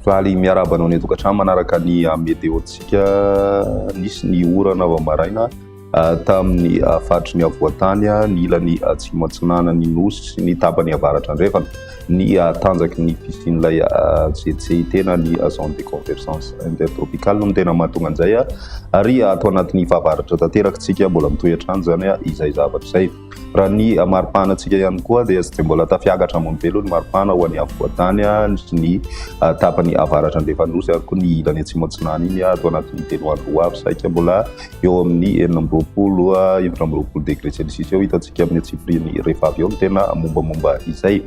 Faly miarahaba anao any an-tokantrano manaraka ny météo-ntsika. Nisy ny orana vao maraina tamin'ny faritry ny afovoan-tany, ny ilany atsimo atsinanan'ny nosy sy ny tapany avaratra andrefana. Ny tanjaky ny fisian'ilay ZCIT na ny zone de convergence intertropicale no tena mahatonga an'izay ary ato anatin'ny fahavaratra tanteraka isika mbola mitohy hatrany izany izay zavatra izay. Raha ny maripana antsika ihany koa dia tsy dia mbola tafiakatra ambony be aloha ny maripana ho an'ny afovoan-tany sy ny tapany avaratra andrefan'ny nosy ary koa ny ilany atsimo atsinanana iny ato anatin'ny 3 andro ho avy saika mbola eo amin'ny 26 24 degré celsius eo hitantsika amin'ny antsipiriany rehefa avy eo ny tena mombamomba izay.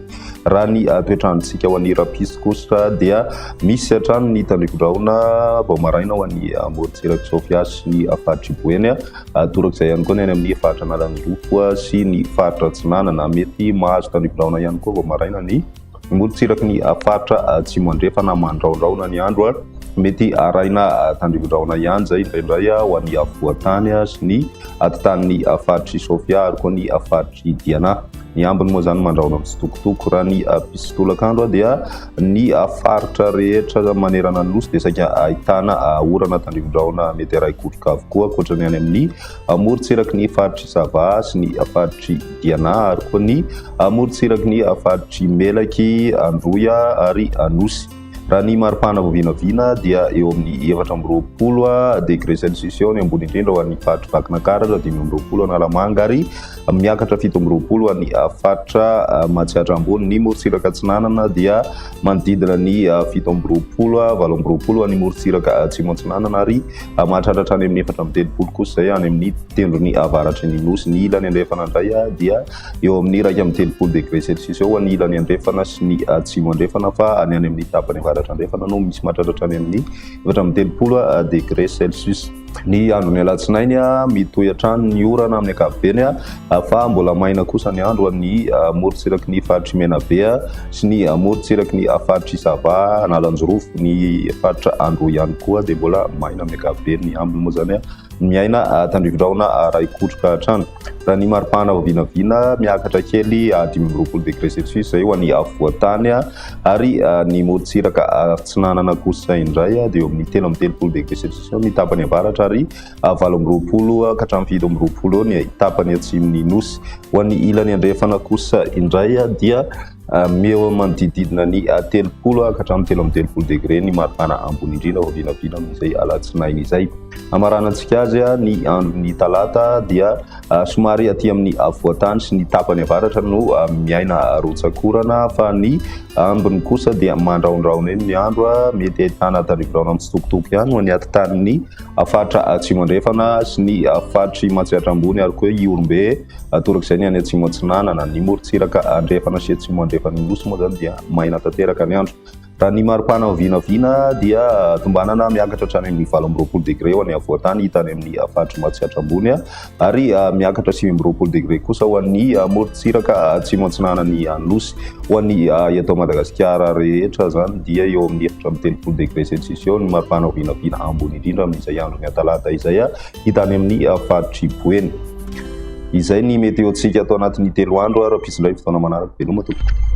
Raha ny toetr'androntsika ho an'ny rahampitso kosa dia misy hatrany ny tandrifindrahona vao maraina ho an'ny morontsirak'i Sofia sy ny faritr'i Boeny. Torak'izay ihany koa ny any amin'ny faritra Analanjirofo sy ny faritra Atsinanana. Mety mahazo tandrifindrahona ihany koa vao maraina ny morontsiraky ny faritra Atsimo Andrefana. Mandrahondrahona ny andro, mety arahina tandrifindrahona ihany izay indraindray ho an'ny afovoan-tany sy ny atitan'ny faritr'i Sofia ary koa ny faritr'i Diana. Ny ambiny moa izany mandrahona mitsitokotoko. Raha ny piste tolakandro dia ny faritra rehetra manerana ny nosy dia saika ahitana orana tandrifindrahona mety arahi-kotroka avokoa ankoatra ny any amin'ny morontsiraky ny faritr'i Sava sy ny faritr'i Diana ary koa ny morontsiraky ny faritr'i Melaky, Androy ary Anosy. Raha ny maripana vao vinavina dia eo amin'ny 24 degré celsius eo ny ambony indrindra ho an'ny faritry Vakinankaratra, 25 Analamanga ary miakatra 27 ho an'ny faritra Matsiatra Ambony. Ny morontsiraka atsinanana dia manodidina ny 27, 28 ho an'ny morontsiraka atsimo atsinanana ary mahatratra hatrany amin'ny 34 kosa izay any amin'ny tendrony avaratry ny nosy. Ny ilany andrefana indray dia eo amin'ny 31 degré celsius eo ny ilany andrefana sy ny atsimo andrefana fa any any amin'ny tapany avaratra andrefana no misy mahatratra hatrany amin'ny 34 degré celsius. Ny andron'ny alatsinainy mitohy hatrany ny orana amin'ny ankapobeny fa mbola maina kosa ny andro any morontsiraky ny faritr'i Menabe sy ny morontsiraky ny faritr'i Sava, Analanjirofo, ny faritra Androy ihany koa dia mbola maina amin'ny ankapobeny. Ny ambiny moa izany Miaina tandrifindrahona iray kotroka hatrany. Raha ny maripana vao vinavina, miakatra kely 25 degré celsius izay ho an'ny afovoan-tany ary ny morontsiraka atsinanana kosa indray dia eo amin'ny 33 degré celsius eo ny tapany avaratra ary 28 ka hatramin'ny 27 eo ny tapany atsimon'ny nosy. Ho an'ny ilany andrefana kosa indray dia eo manodidididina ny 30 ka hatramin'ny 33 degré ny maripana ambony indrindra vao vinavina amin'izay alatsinainy izay. Hamaranantsika azy ny andron'ny talata dia somary aty amin'ny afovoan-tany sy ny tapany avaratra no miaina rotsak'orana fa ny ambiny kosa dia mandrahondrahona eny ny andro, mety ahitana tandrifindrahona mitsitokotoko ihany ho an'ny atitan'ny faritra atsimo andrefana sy ny faritr'i Matsiatra Ambony ary koa Ihorombe, torak'izay ny any atsimo atsinanana. Ny morontsiraka andrefana sy atsimo andrefan'ny nosy moa izany dia maina tanteraka ny andro. Raha ny maripana vinavina dia tombanana miakatra hatrany amin'ny 28 degré ho an'ny afovoan-tany hita any amin'ny faritr'i Matsiatra Ambony ary miakatra 29 degré kosa ho an'ny morontsiraka atsimo atsinanan'ny Nosy. Ho an'ny eto Madagasikara rehetra izany dia eo amin'ny 34 degré celsius eo ny maripana vinavina ambony indrindra amin'izay andron'ny talata izay hita any amin'ny faritr'i Boeny. Izay ny météo-ntsika ato anatin'ny 3 andro ary rahampitso indray fotoana manaraka. Veloma tompoko.